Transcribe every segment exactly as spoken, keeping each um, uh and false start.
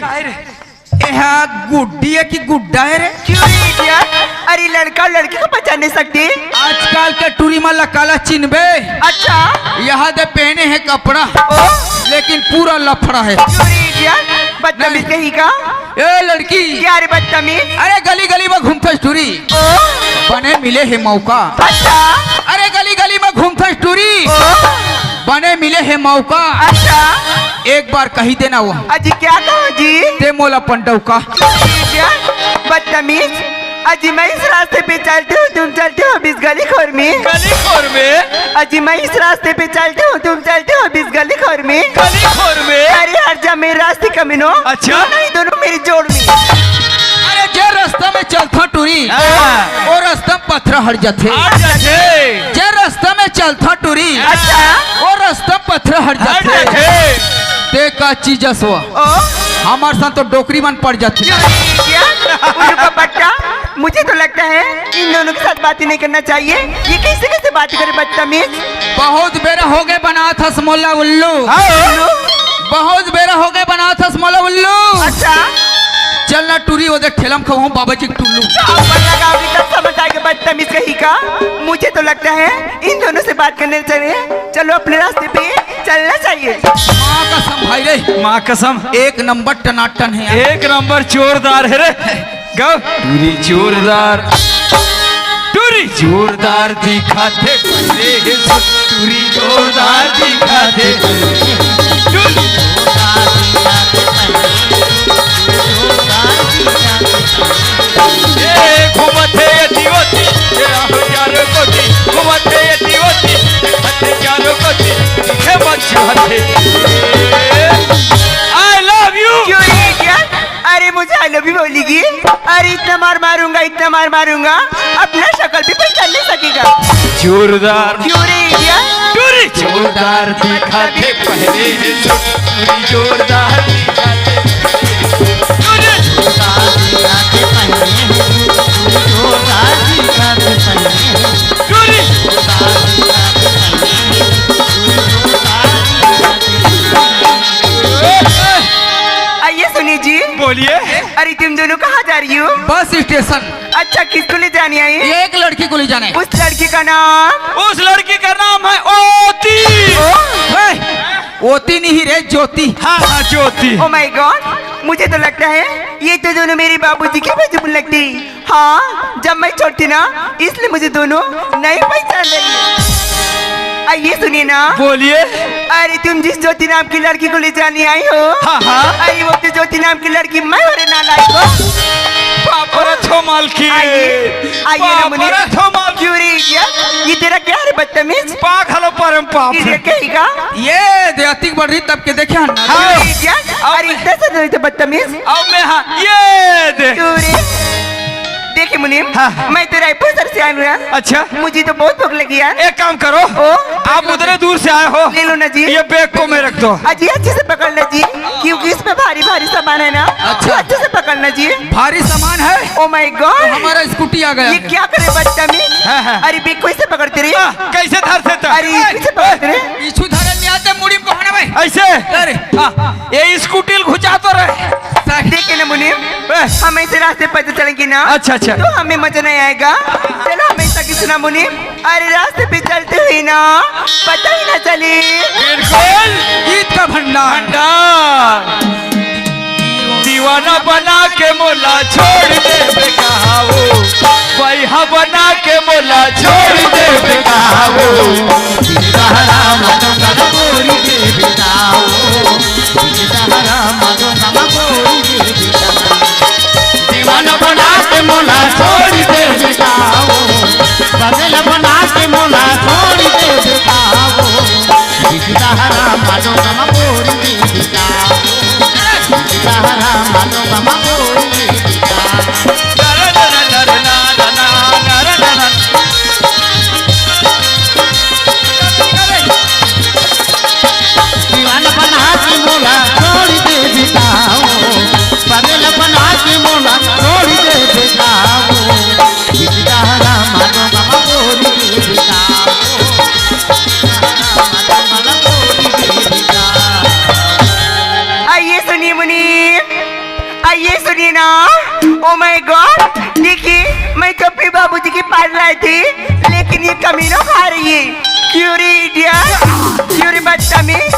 अरे, एहा गुड्डी है कि गुड्डा है रे? क्यों रे idiot? अरे, लड़का और लड़की को पहचान नहीं सकती? आजकल के टूरी मन ला काला चिन्हबे? अच्छा। यहाँ दे पहने हैं कपड़ा, ओ? लेकिन पूरा लफड़ा है। क्यों रे idiot? बदतमीज नहीं। कहीं का। ए लड़की। क्या रे बदतमीज? अरे गली गली में घूमथस टूरी। ओ? बने मिले है मौका। अच्छा। अरे गली गली में घूमथस टूरी। ओ? बने मिले है मौका। अच्छा। एक बार कही देना वो। अजी क्या कहो जी? ते मोला पंडव का। क्या? बदतमीज। अजी मैं इस रास्ते पे चलती हूँ, तुम चलते हो बीस गली खोर में। गली खोर में? अजी मैं इस रास्ते पे चलती हूँ, तुम चलते हो बीस गली खोर में। गली खोर में? अरे हट जा मेरे रास्ते कमीनो। अच्छा। नहीं दोनों मेरी जोड़ में। अरे जे रास्ता में चलता टूरी, हाँ। वो रास्ता पथरा हट जाथे। हट जाथे। जे रास्ता में चलता टूरी, अच्छा। वो रास्ता पथरा हट हट जाथे। जाथे। ते का चीज असवा? ओ? हमार साथ तो डोकरी मन पड़ जाथे। क्या? उन लोग का पट्टा? मुझे तो लगता है इन दोनों के साथ बात ही नहीं करना चाहिए। ये कैसे कैसे बात करे बदतमीज? बहुत बेरा हो गए बनाथस मोला उल्लू। हाँ। बहुत बेरा हो गए बनाथस मोला उल्लू। अच्छा। चल ना टूरी, वो देख ठेलम खवाऊं बाबा जी के टुल्लू। चापड़ लगाओगी तब समझ आएगा बदतमीज कहीं का। मुझे तो लगता है इन दोनों से बात करने चाहिए। चलो अपने रास्ते पे चलना चाहिए। माँ कसम भाई रे। माँ कसम। एक नंबर टनाटन है यार। एक नंबर जोरदार है रे। गाओ। टूरी जोरदार, टूरी जोरदार दिखाथे पहले हे सुट, टूरी जोरदार दिखाथे पहले। टूरी ए, घूमथे एती ओती, ए, आहो चारों कोती, घूमथे एती ओती, हथे चारों कोती, दिखे मत छुहथे। I love you। क्यों रे idiot? अरे मुझे I love you बोलेगी? अरे इतना मार मारूंगा, इतना मार मारूंगा, अपना शक्ल भी पहचान नहीं सकेगा। जोरदार। क्यों रे idiot? टूरी जोरदार दिखाथे पहले हे सुट, टूरी जोरदार दिखाथे पहले। टूरी जोरदार दिखाथे पहले हे सुट, टूरी जोरदार दिखाथे पहले हे सुट। टूरी जोरदार दिखाथे पहले हे सुट, टूरी जोरदार दिखाथे पहले हे सुट। आइए सुनील जी। बोलिए। अरे तुम दोनों कहाँ जा रही हो? Bus station. अच्छा, किसको ले जाने आई? ये एक लड़की को ले जाना है। उस लड़की का नाम? उस लड़की का नाम है ओती। ओ? ए, ओती नहीं रे, ज्योति। हाँ, हाँ, ज्योति। Oh my God, मुझे तो लगता है ये तो दोनों मेरे बाबूजी के बाजू में लगती। हाँ, जब मैं छोटी ना, इसलिए मुझे दोनों नहीं पहचान रही है। आइए सुनिए ना। बोलिए। अरे तुम जिस ज्योति नाम की लड़की को ले जाने आई हो, हाँ, हाँ। अरे वो तो ज्योति नाम की लड़की मैं हो रे नालायक हो। पापरा छो मालकी। आइए, आइए ना बाप मुनीम। रे, थो मार। क्यों रे idiot? ये तेरा क्या रे बदतमीज? पाक हलो परम पाप। Idiot कहीं का। ये दे अतिक बढ़ रही तब के देखे हन। हाँ। Idiot। अरे इतना सा नहीं तो बदतमीज। अब मैं हाँ, ये दे। क्यों रे? देखिए मुनीम, हाँ, हाँ। मैं तो रायपुर सर से आया हूँ यार। अच्छा। मुझे तो बहुत भूख लगी यार। एक काम करो, ओ? आप उधरे दूर से आए हो, ले लो ना जी। ये बैग को मैं रख दो। अजी अच्छे से पकड़ लो जी, क्योंकि इसमें भारी भारी सामान है ना। अच्छा। तो अच्छे से पकड़ना जी। भारी सामान है। Oh my God। तो हमारा स्कूटी आ गया ये है। क्या करे बदतमीज? हाँ, हाँ। अरे बैग को ऐसे पकड़ते रहे। हाँ, कैसे धर सकता? अरे ए, कैसे पकड़ते रहे? पीछू धरन नहीं आते मुड़ी में कोहना में। ऐसे? अरे। हाँ, ये स्कूटी घुचा तो रहे। देखिए ना मुनीम, ए। हम ऐसे रास्ते पर चलेंगे ना, अच्छा, अच्छा। तो हमें मजा नहीं आएगा। चलो हम ऐसा किसी ना मुनीम, अरे रास्ते पे चलते हुए ना पता ही ना चले। बिल्कुल। गीत का भंडार। भंडार। दीवाना बना के मोला छोड़ दे बेकाओ, बैहा बना के मोला छोड़ दे बेकाओ। सीताराम माधो गम गोरी दे बेकाओ, सीताराम माधो गम गोरी दे बेकाओ। दीवाना बना के मोला छोड़ दे बेकाओ, बदल बना के मोला छोड़ दे बेकाओ। सीताराम माधो गम गोरी दे बेकाओ, सीताराम माधो गम गोरी दे बेकाओ। दीवाना बना के मोला छोड़ दे बेकाओ, पागल बना के मोला छोड़ दे बेकाओ। सीताराम माधो गम गोरी दे बेकाओ। सीताराम माधो गम गोरी दे बेकाओ। आइए सुनिए मुनीम, ये सुनिए ना, ओ माय गॉड, देखिए, मैं जब भी बाबूजी के पास लाई थी, लेकिन ये कमीनो खा रही है। क्यों रे इडियट, क्यों रे बदतमीज।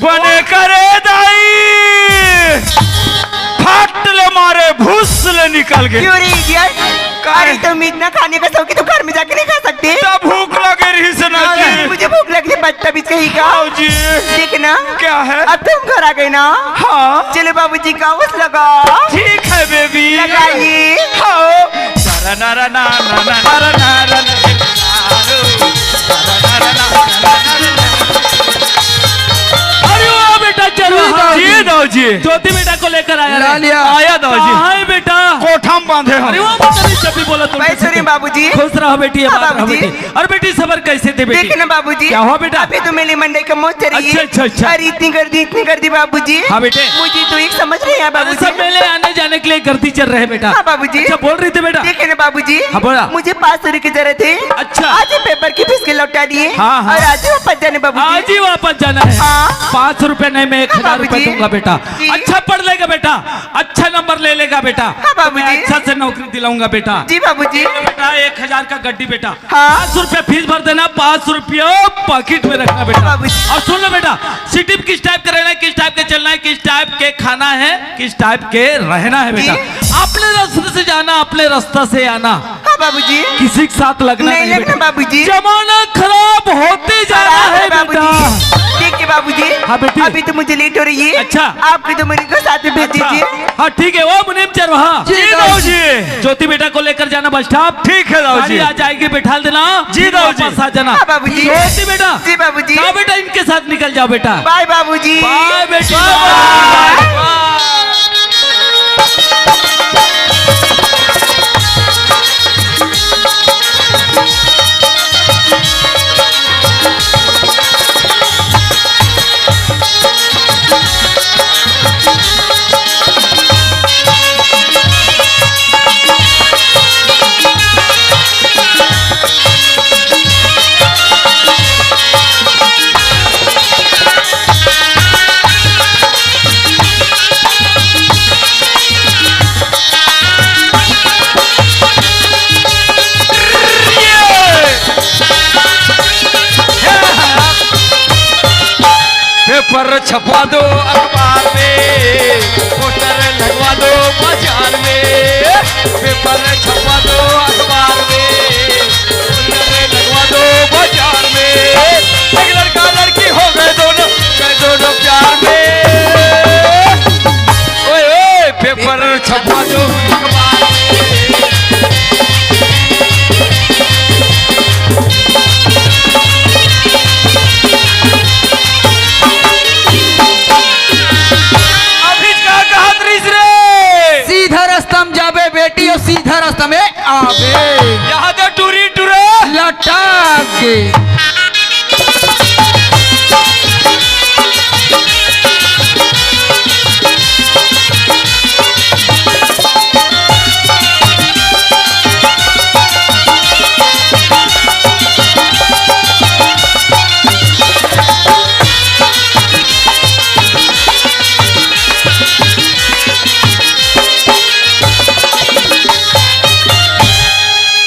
बने करे दाई, फट ले मारे, भूस ले निकल गए। क्यों रे इडियट, अरे तुम इतना खाने का शौकीन, तुम घर में जाके नहीं खा सकते? तब भूख लगे रही से ना जी। मुझे भूख लगी, बदतमीज कहीं का। आओ जी। देख ना। क्या है? अब तुम घर आ गए ना। हाँ। चलो बाबूजी का उस लगा। ठीक है बेबी। लगाइए। हाँ। अरे वाह बेटा, चलो। जी दाऊ जी। ज्योति बेटा को लेकर आया ला है। लिया। आया दाऊ जी। कहाँ है बेटा? कोठा में बांधे हो। अरे वाह, पता नहीं जब भी बोला तुम भाई सुनिए बाबूजी। खुश रहो बेटी, हाँ, आबाद रहो बाबूजी। बेटी। और बेटी सबर कैसे थे बेटी? देखे ना बाबूजी। क्या हुआ बेटा? अभी तो मेरी मंडई का मौज चली है। अच्छा, अच्छा, अच्छा। अरे इतनी गर्दी, इतनी गर्दी बाबूजी। हाँ बेटे। मुझे तो एक समझ नहीं आया अरे बाबूजी। सब मेले आने जाने के लिए गर्दी चल रहे हैं बेटा। हाँ बाबूजी। अच्छा बोल रही थी बेटा। देखे ना बाबूजी। हाँ बोला। मुझे पाँच सौ रुपए की जरूरत है। अच्छा। आज ही पेपर की फीस के लौटा दिए। हाँ, हाँ। और आज ही वापस जाने बाबूजी। आज ही वापस जाना है। हाँ। पाँच सौ रुपए नहीं, मैं एक हाँ, हजार रुपए बाबूजी। दूंगा बेटा। जी। अच्छा पढ़ लेगा बेटा, अच्छा नंबर ले लेगा बेटा। हाँ, बाबूजी। मैं अच्छा से नौकरी दिलाऊंगा बेटा। जी, बाबूजी। ये लो बेटा, एक हजार का गड्डी बेटा। हाँ। पाँच सौ रुपया फीस भर देना, पाँच सौ रुपया पॉकेट में रखना बेटा। हाँ, बाबूजी। और सुन लो बेटा, सिटी में किस टाइप का रहना है, किस टाइप का चलना है, किस टाइप के खाना है, किस टाइप के रहना है बेटा। जी। अपने रास्ते से जाना, अपने रास्ता से आना। हाँ बाबूजी। किसी के साथ लगना नहीं नहीं लगना बेटा। बाबूजी। जमाना खराब होते जा रहा खराब है है बेटा। बाबूजी। ठीक है बाबूजी। हाँ बेटी। अभी तो मुझे लेट हो रही है। अच्छा। आप भी तो मुझे को साथ में भेज अच्छा। दीजिए। हाँ ठीक है, वो मुनीम चरवाहा। जी जी दाऊ दाऊ जी। जी। ज्योति बेटा को लेकर जाना बस स्टॉप। ठीक है दाऊ जी। गाड़ी आ जाएगी, बैठा देना। जी दाऊ जी। वापस आ जाना। हाँ बाबूजी। ज्योति बेटा। जी बाबूजी। हाँ बेटा, इनके साथ निकल जाओ बेटा। बाय बाबूजी। बाय बेटी। बाय। बाय। पेपर छपवा दो अखबार में, पोस्टर लगवा दो बाजार में। पेपर छपवा दो अखबार में, पोस्टर लगवा दो बाजार में। एक लड़का लड़की हो गए दोनों, गए दोनों प्यार में। ओए ओए, पेपर छपवा दो अखबार में। अभी का कहत रहिस रे? सीधा रास्ता में जाबे बेटी, और सीधा रास्ता में आबे। यहाँ तो टूरी टूरे। लटक के।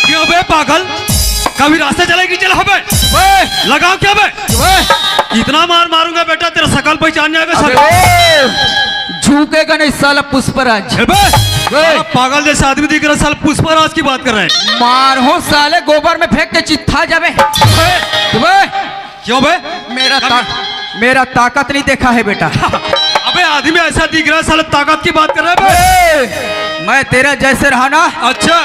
क्यों बे पागल, कभी रास्ता चलेगी चला बे। ओए! लगाओ क्या बे? ओए! इतना मार मारूंगा बेटा, तेरा शकल पहचान जाएगा साले। अबे! झुकेगा नहीं साला पुष्पराज। ए बे! ओए! साला पागल जैसा आदमी दिख रहा है, साला पुष्पराज की बात कर रहा है। मार हो साले, गोबर में फेंक के चित्ता जाबे। ओए! ओए! क्यों बे? मेरा ता-, मेरा ताकत नहीं देखा है बेटा। अबे आदमी ऐसा दिख रहा है, साला ताकत की बात कर रहा है बे। ए! मैं तेरा जैसे रहा ना। अच्छा।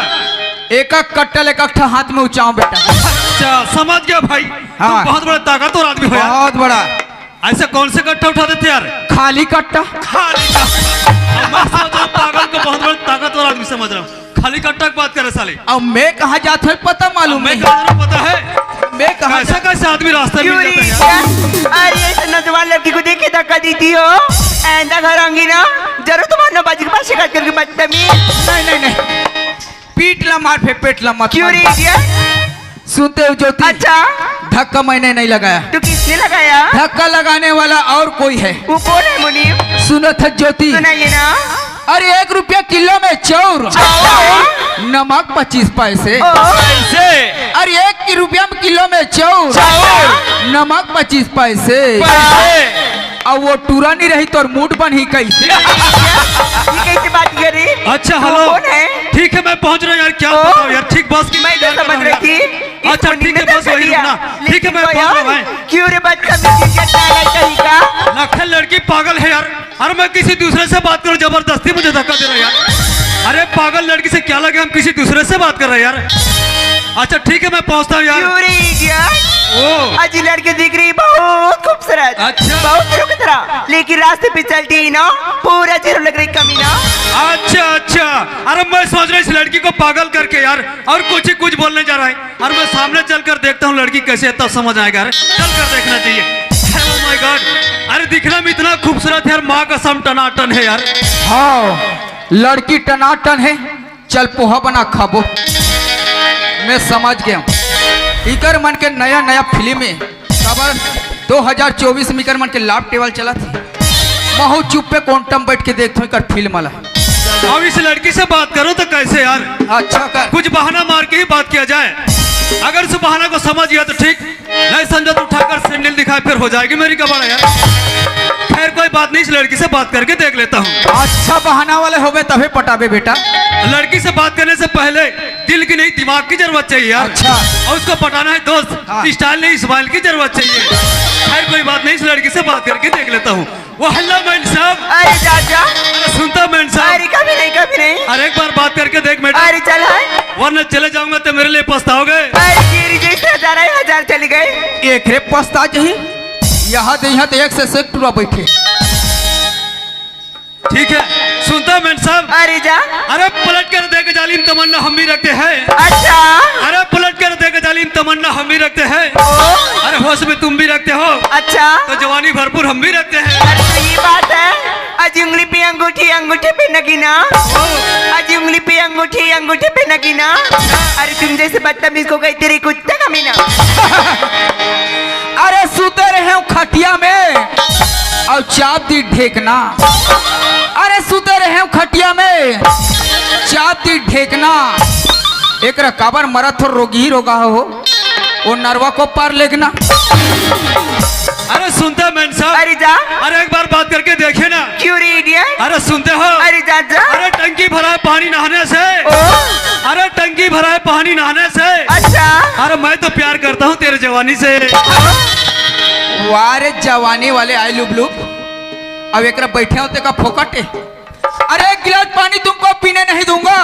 एक एक कट्टा एक एक ठा हाथ में उचाऊं बेटा। अच्छा, समझ गया भाई। हाँ। तुम बहुत बड़ा ताकतवर आदमी हो यार। बहुत बड़ा। ऐसे कौन से कट्टा उठा देते यार? खाली कट्टा। खाली कट्टा। मैं समझ रहा हूँ, पागल को बहुत बड़ा ताकतवर आदमी समझ रहा हूँ। खाली कट्टा की बात करे साले। अब मैं कहाँ जात हूँ पता मालूम अब मैं नहीं। कहाँ जा रहा हूँ पता है? मैं कहाँ कैसे जा- कैसे आदमी रास्ते में क्यों मिल जाता है यार? रे? अरे ऐसे नौजवान लड़की को देख के धक्का देती हो, आइंदा घर आऊंगी ना, जरूर तुम्हारे नौ बजे के बाद शिकायत करूंगी, बदतमीज। नहीं नहीं नहीं, पीट ला मार, फेर पेट ला मत क्यों मार। रे इडियट? सुनते हो ज्योति? अच्छा। धक्का मैंने नहीं लगाया। तो किस ये लगाया। धक्का लगाने वाला और कोई है? वो कौन है मुनीम? सुनो था ज्योति। सुनाइए ना। अरे, एक रुपया किलो में चाउर, चाउर? नमक पच्चीस पैसे। ओ। पैसे। अरे, एक रुपया में किलो में चाउर, चाउर? नमक पच्चीस पैसे। पैसे। अब वो टूरा नहीं रही तो मूड बन ही कैसे? ये कैसे बात करे? अच्छा, वो हेलो। कौन है? ठीक है, मैं पहुंच रहा हूँ यार, क्या ओ, बताऊं यार, ठीक बस की मैं तो इंतजार कर रहा समझ हूँ रही यार। थी। अच्छा, ठीक है, बस वही रुकना। ठीक है, मैं पहुंच रहा हूँ भाई। क्यों रे बच्चा, मैं क्रिकेट का अलग कहीं का? लगता है लड़की पागल है यार। अरे, मैं किसी दूसरे से बात करूं, जबरदस्ती मुझे धक्का दे रहा है यार। अरे, पागल लड़की से क्या लगे, हम किसी दूसरे से बात कर रहे हैं यार। अच्छा, ठीक है, मैं पहुंचता हूँ यार। क्यों रे इडियट? ओ। अजी लड़की दिख रही बहुत खूबसूरत। अच्छा। बहुत खूबसूरत, लेकिन रास्ते पे चलती ही ना पूरा जीरो लग रही कमीना। अच्छा, अच्छा। अरे, मैं सोच रहा हूँ इस लड़की को पागल करके यार, और कुछ ही कुछ बोलने जा रहा है। अरे, मैं सामने चलकर देखता हूँ लड़की कैसे है, तब समझ आएगा। अरे, चलकर देखना चाहिए। अरे, oh my God, अरे, दिखने में इतना खूबसूरत है यार, माँ कसम टनाटन है यार। हाँ, लड़की टनाटन है। चल, पोहा बना खाबो। मैं समझ गया हूँ। इकर मन के नया नया फिल्म में खबर दो हज़ार चउबीस में इकर मन के लाभ टेबल चला थी। महू चुप पे कोंटम बैठ के देखता हूँ इकर फिल्म वाला। अब इस लड़की से बात करो तो कैसे यार? अच्छा कर। कुछ बहाना मार के ही बात किया जाए। अगर उस बहाना को समझ गया तो ठीक, नहीं समझा तो उठाकर सैंडल दिखाए, फिर हो जाएगी मेरी गड़बड़ यार। खैर, कोई बात नहीं, इस लड़की से बात करके देख लेता हूँ। अच्छा बहाना वाले होबे तभे पटाबे बेटा। लड़की से बात करने से पहले दिल की नहीं, दिमाग की जरूरत चाहिए यार। अच्छा। और उसको पटाना है दोस्त, हाँ। स्टाइल नहीं, स्माइल की जरूरत चाहिए। खैर, कोई बात नहीं, इस लड़की से बात करके देख लेता हूँ। वो हेलो मैन साहब। अरे चाचा। अरे सुनता मैन साहब। अरे कभी नहीं, कभी नहीं। अरे एक बार बात करके देख मैडम। अरे चल है। वरना चले जाऊंगा तो मेरे लिए पछताओगे। अरे तेरी जैसे हजार है, हजार चली गए। एक रे पछता जही। यहाँ दे, यहाँ तो एक से सेक टूरा बैठे। ठीक है, सुनता मैन साहब। अरे जा। अरे पलट कर देख जालिम, तमन्ना हम भी रखते हैं। अच्छा। अरे पलट कर देख जालिम, तमन्ना हम भी रखते हैं। ओ। अरे होश में तुम भी रखते हो। अच्छा। तो जवानी भरपूर हम भी रखते हैं। अरे तो ये बात है, अजी उंगली पे अंगूठी, अंगूठे पे नगीना। ओ। अजी उंगली पे अंगूठी, अंगूठे पे नगीना। अरे तुम जैसे बदतमीज को कही तेरी कुत्ता कमीना। अरे सुते रहे हो खटिया में और चाप दी ढेकना। अरे सुते रहे हो खटिया में, चाप दी ढेकना। एकरा काबर मरत हो, रोगी ही रोगा हो, वो नरवा को पार लेगना। अरे सुनता मैन साहब। अरे जा। अरे एक बार बात करके देखे ना। क्यों रे इडियट? अरे सुनते हो? अरे जा जा। अरे टंकी भरा है पानी नहाने से। ओ। अरे टंकी भरा है पानी नहाने से। अच्छा। अरे मैं तो प्यार करता हूँ तेरे जवानी से। वाह रे जवानी वाले आई लुबलुब। अब एकरा बैठे होते का फोकट है। अरे एक गिलास पानी तुमको पीने नहीं दूंगा।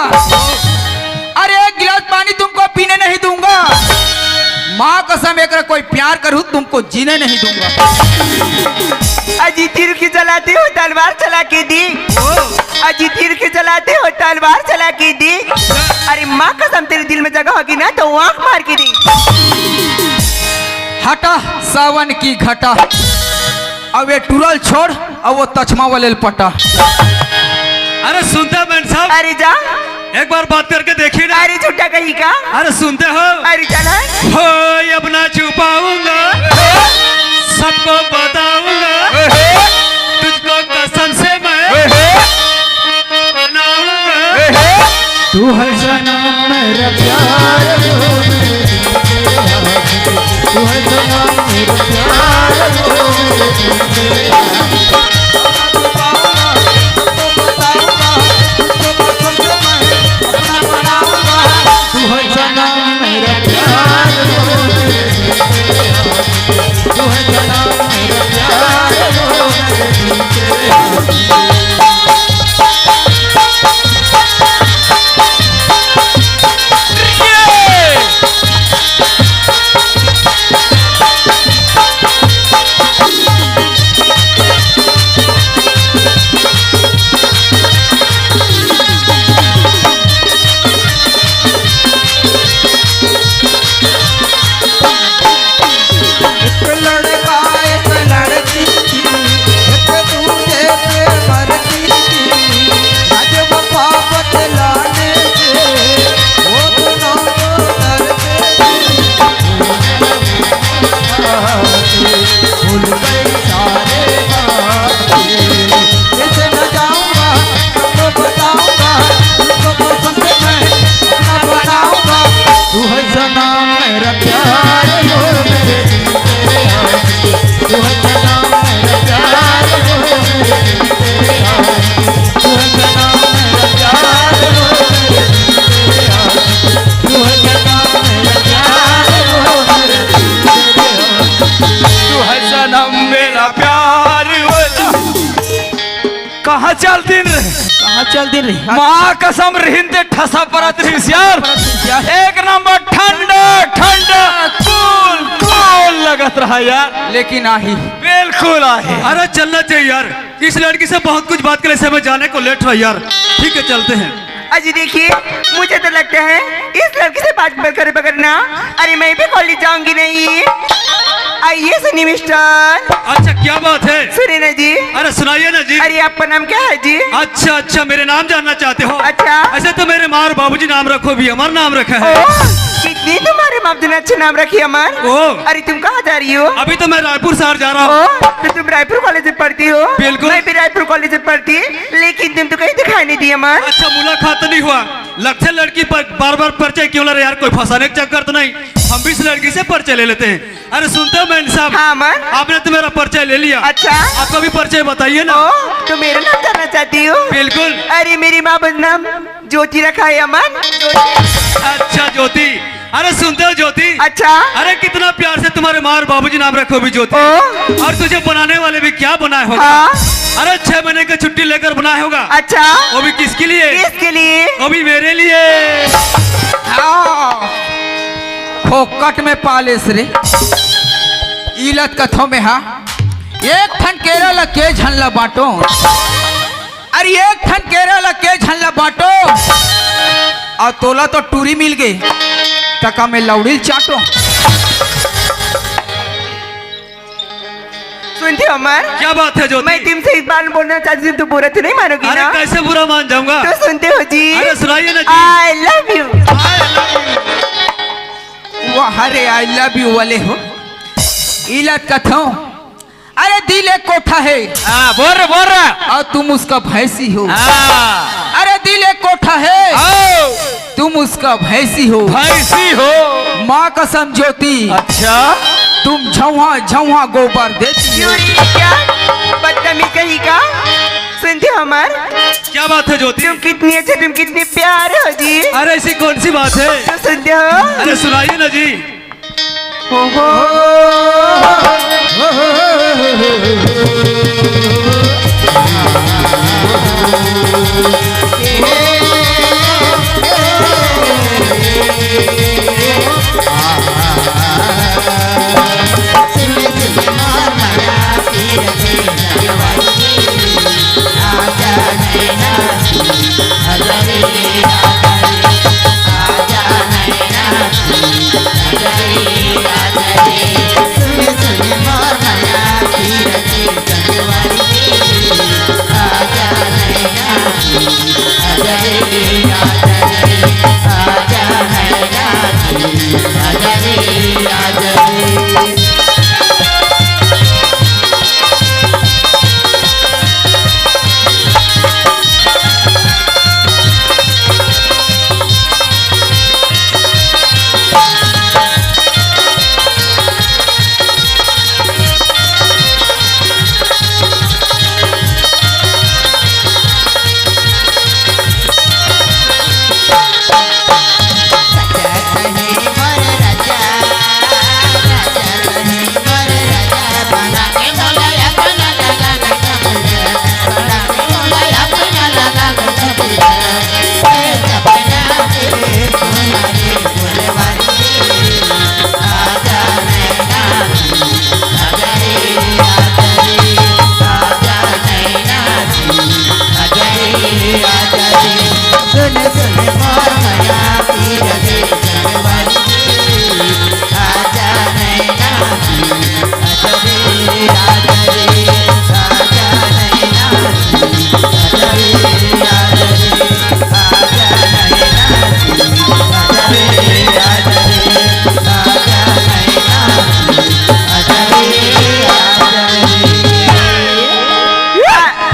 अरे एक गिलास पानी तुमको पीने नहीं दूंगा। माँ कसम एकरा कोई प्यार करूँ तुमको जीने नहीं दूंगा। अजी तीर की जलाती हो तलवार चला के दी। अजी तीर की जलाती हो तलवार चला के दी। अरे माँ कसम तेरे दिल में जगह होगी ना तो आंख मार के दी। हटा सावन की घटा। अब ये टुरल छोड़, अब वो तछमा वाले ल पटा। अरे सुनता मैन साहब। अरे जा। एक बार बात करके देखिए ना। अरे झूठा कहीं का। अरे सुनते हो? अरे चल है। हो अब ना छुपाऊंगा, सबको बताऊंगा, तुझको कसम से मैं बनाऊंगा। तू है सनम मेरा प्यार, तू है सनम मेरा प्यार। चल दिन रे। कहाँ चल दिन रे? माँ कसम, रिहिन ते ठसा परत रहिस यार। यार। एक नंबर ठंडा ठंडा, कूल कूल लगत रहा यार। लेकिन आही। बिल्कुल आही। अरे चलना चाहिए यार, इस लड़की से बहुत कुछ बात कर, इसे मैं जाने को लेट रहा यार। ठीक है, चलते हैं। अजी देखिए, मुझे तो लगता है इस लड़की से बात मत करे बगैर ना, अरे मैं भी कॉलेज जाऊंगी नहीं। आइए सुनिए मिस्टर। अच्छा, क्या बात है? सुनिए ना जी। अरे सुनाइए ना जी। अरे आपका नाम क्या है जी? अच्छा अच्छा, मेरे नाम जानना चाहते हो? अच्छा। ऐसे तो मेरे माँ और बाबूजी नाम रखो भी, अमर नाम रखा है। ओ, कितनी तुम्हारे बाप जी ने अच्छे नाम रखे अमर। ओ। अरे तुम कहाँ जा रही हो? अभी तो मैं रायपुर शहर जा रहा हूँ। ओ, तो तुम रायपुर कॉलेज में पढ़ती हो? बिल्कुल। मैं भी रायपुर कॉलेज में पढ़ती, लेकिन तुम तो कहीं दिखाई नहीं दी अमर। अच्छा, मुलाकात तो नहीं हुआ? लगता है लड़की पर बार बार परिचय क्यों ले रहे यार, कोई फंसाने का चक्कर तो नहीं? हम भी इस लड़की से परिचय ले लेते हैं। अरे सुनते हो मैन साहब? हाँ, अमर। आपने तो मेरा परिचय ले लिया। अच्छा। आपका भी परिचय बताइए ना। ओ, तो मेरा नाम जानना चाहती हो? बिल्कुल। अरे मेरी माँ बदनाम ज्योति रखा है अमर। अच्छा ज्योति, अरे सुनते हो ज्योति? अच्छा। अरे कितना प्यार से तुम्हारे माँ और बाबूजी नाम रखो भी ज्योति। ओ। और तुझे बनाने वाले भी क्या बनाए होगा? हाँ। अरे छह महीने की छुट्टी लेकर बनाए होगा। अच्छा। वो भी किसके लिए? किसके लिए? वो भी मेरे लिए। हाँ। फोकट में पालेस रे। इलत कथो में हा। एक ठन केरा ल के झन ल बांटो। अरे एक ठन केरा ल के झन ल बांटो। अउ तोला तो टूरी मिल गे। टका में लौड़ी ल चाटो। सुनते हो अमर? क्या बात है ज्योति? मैं तुमसे एक बार बोलना चाहती हूँ, तुम बुरा तो नहीं मानोगी अरे ना? कैसे बुरा मान जाऊंगा? तो सुनते हो जी? अरे सुनाइए ना जी। I love you। I love you। वाह, अरे I love you वाले हो। इलत कथो। अरे दिल एक कोठा है। हाँ, बोल रहे, बोल रहे। और तुम उसका भैंसी हो। हाँ। अरे दिल एक कोठा है। आओ। तुम उसका भैंसी हो। भैंसी हो। माँ कसम ज्योति। अच्छा। तुम झौहा झौहा गोबर देती हो। चोरी क्या? बदतमीज कहीं का। सुनते हो अमर? क्या बात है ज्योति? तुम कितनी अच्छे, तुम कितने प्यारे हो जी। अरे ऐसी कौन सी बात है? तो सुनते हो? अरे सुनाइए ना जी।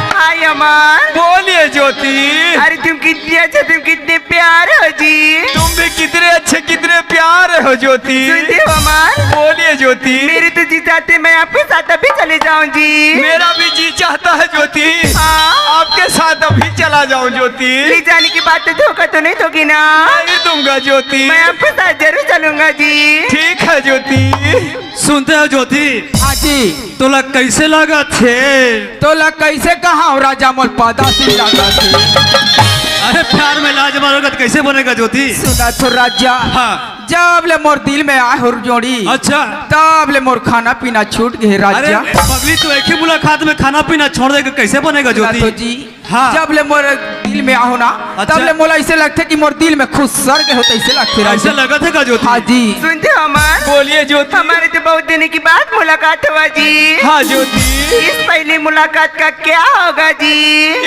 हाय अमर। बोलिए ज्योति। अरे तुम कितने अच्छे, तुम कितने प्यारे हो जी। तुम भी कितने अच्छे, कितने प्यारे हो ज्योति। सुनते हो अमर? बोलिए ज्योति। मेरे तो जी चाहते मैं आपके साथ अभी चले जाऊं जी। मेरा भी जी चाहता है ज्योति। हाँ। आपके साथ तभी चला जाऊं ज्योति। ले जाने के बाद तो धोखा तो नहीं दोगे ना? नहीं दूंगा ज्योति। मैं आपके साथ जरूर चलूंगा जी। ठीक है ज्योति। सुनते हो ज्योति? हाँ जी। तोला कैसे लागथे? तोला कैसे कहा हो राजा, मोर पदासी लागथे। अरे प्यार में लाज मारोगा तो कैसे बनेगा ज्योति? सुना तो राजा। हाँ। जब ले मोर दिल में आए हो जोड़ी, अच्छा। तब ले मोर खाना पीना छूट गए अरे राजा। पगली, तो एक ही मुलाकात में खाना पीना छोड़ देगा, कैसे बनेगा ज्योति? सुना तो जी। हाँ। जब ले मोर दिल में आहो ना, अच्छा। तब ले मोला ऐसे लगथे कि मोर दिल में खुसर गए हो, तो ऐसे लगथे ऐसे राजा। लगत हे का ज्योति? हाँ जी। सुनते हो अमर? बोलिए ज्योति। हमारे तो बहुत दिन के बाद मुलाकात हुआ जी। हाँ ज्योति। इस पहली मुलाकात का क्या होगा जी?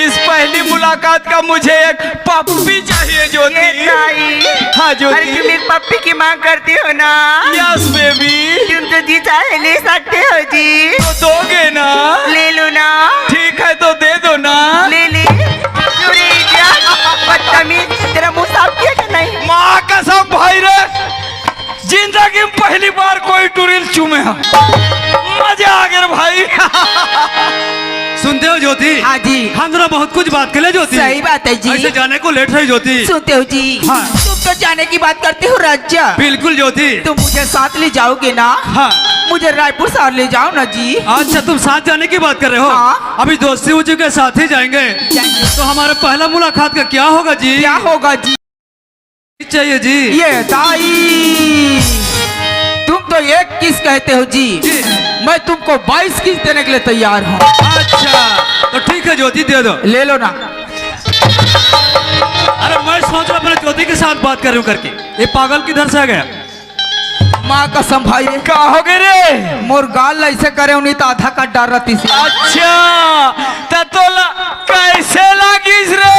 इस पहली मुलाकात का मुझे एक पप्पी चाहिए ज्योति। ये ताई। हाँ ज्योति। अरे तुम एक पप्पी की मांग करते हो ना? Yes baby। तुम तो जी चाहे ले सकते हो जी। तो दोगे ना? ले लो ना। ठीक है तो दे दो ना। ले ले। अरे क्या बदतमीज, तेरा मुंह साफ किया कि नहीं? माँ कसम भाई रे, जिंदगी में पहली बार कोई टुरी ल चूमे हा। मजा आ गया रे भाई। सुनते हो ज्योति? हाँ जी। हम दोनों बहुत कुछ बात कर ले ज्योति। सही बात है जी। ऐसे जाने को लेट है ज्योति। सुनते हो जी? हाँ। तुम तो जाने की बात करते हो राजा। बिल्कुल ज्योति। तुम मुझे साथ ले जाओगे ना? हाँ। मुझे रायपुर शहर ले जाओ ना जी। अच्छा, तुम साथ जाने की बात कर रहे हो? हाँ। अभी दोस्ती हो चुके, साथ ही जाएंगे। जाएंगे। तो हमारे पहला मुलाकात का क्या होगा जी? क्या होगा जी? चाहिए जी। ये ताई, तुम तो एक किस कहते हो जी, जी। मैं तुमको बाईस किस देने के लिए तैयार हूँ। अच्छा, तो ठीक है ज्योति, दे दो। ले लो ना। अरे मैं सोच रहा अपने ज्योति के साथ बात कर रही हूँ करके, ये पागल किधर से आ गया? माँ कसम भाई। का हो गए रे? मोर गाल ऐसे करे उन्हीं तो आधा काट डाल रहती से। अच्छा, त तोला कैसे लागिस रे?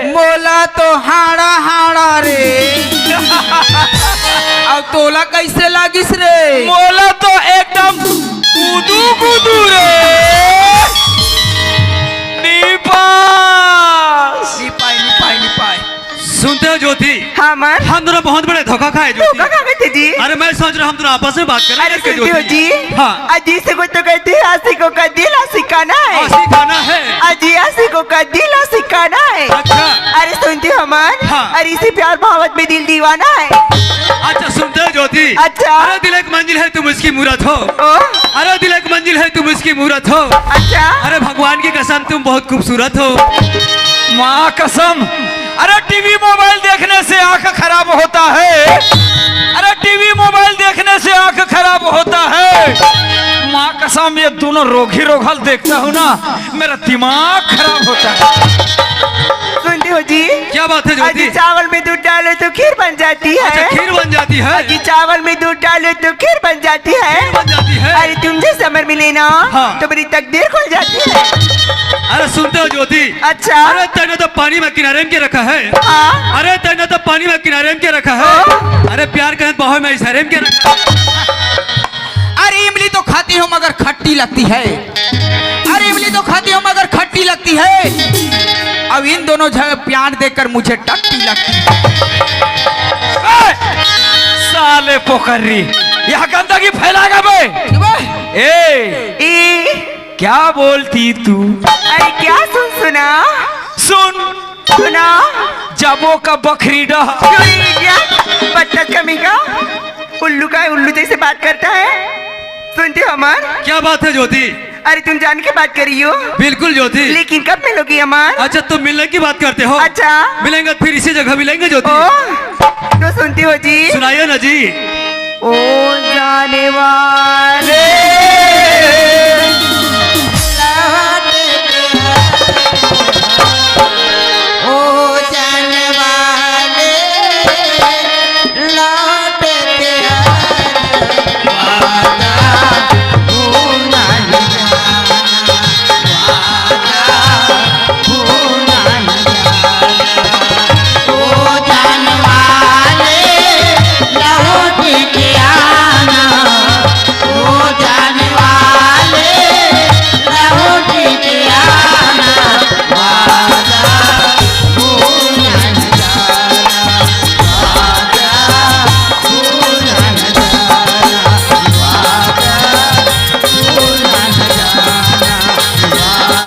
मोला तो हाड़ा हाड़ा रे। अब तोला कैसे लागिस रे? मोला तो एकदम गुदू गुदू रे। नी पास। नी पाए, नी पाए, नी पाए। सुनते हो ज्योति? हाँ अमर। हम दोनों बहुत बड़े धोखा खाए ज्योति। धोखा खा गए थे जी। अरे मैं सोच रहा हूँ हम दोनों आपस में बात करें अरे करके सुनते हो ज्योति। जी? हाँ। अजी से को तो कहते हैं आशिकों का दिल आशिकाना है। आशिकाना है। अजी आशिकों का दिल आशिकाना है। अच्छा। अरे सुनते हो अमर? हाँ। अरे इसी प्यार मोहब्बत में दिल दीवाना है। अच्छा सुनते हो ज्योति? अच्छा। अरे दिल एक मंजिल है तुम उसकी मूरत हो। ओ। अरे दिल एक मंजिल है तुम उसकी मूरत हो। अच्छा। अरे भगवान की कसम तुम बहुत खूबसूरत हो। माँ कसम। अरे टीवी मोबाइल देखने से आंख खराब होता है। अरे टीवी मोबाइल देखने से आंख खराब होता है। माँ कसम ये दोनों रोगी रोगल देखता हूँ ना, मेरा दिमाग खराब होता है। सुनते हो जी? क्या बात है ज्योति? अजी चावल में दूध डालो तो खीर बन जाती है। अच्छा, खीर बन जाती है। अजी चावल में दूध डालो तो खीर बन जाती है। खीर बन जाती है। अरे तुम जैसे अमर मिले ना, हाँ। तो मेरी तकदीर खुल जाती है। अरे सुनते हो ज्योति? अच्छा। अरे तैने तो पानी में किनारे में के रखा है। हाँ। अरे तैने तो पानी में किनारे में के रखा है। हाँ। अरे प्यार करें तो बाहों में इशारे में के रखा है। अरे इमली तो खाती हूँ मगर खट्टी लगती है। अरे इमली तो खाती हूँ मगर खट्टी लगती है। अब इन दोनों जगह प्यार देकर मुझे टट्टी लगती है। ए, साले पोखरी, यहाँ गंदगी फैलाएगा बे। बे। ए, ए। क्या बोलती तू? अरे क्या सुन सुना? सुन। सुना। जबो का बखरी डह। चोरी क्या? बत्तख कमी का? उल्लू का उल्लू जैसे बात करता है। सुनते हो अमर? क्या बात है ज्योति? अरे तुम जान के बात कर रही हो? बिल्कुल ज्योति। लेकिन कब मिलोगी अमर? अच्छा तुम मिलने की बात करते हो? अच्छा। मिलेंगे फिर इसी जगह मिलेंगे ज्योति। ओ, तो सुनती हो जी? सुनाइए ना जी। ओ जाने वाले।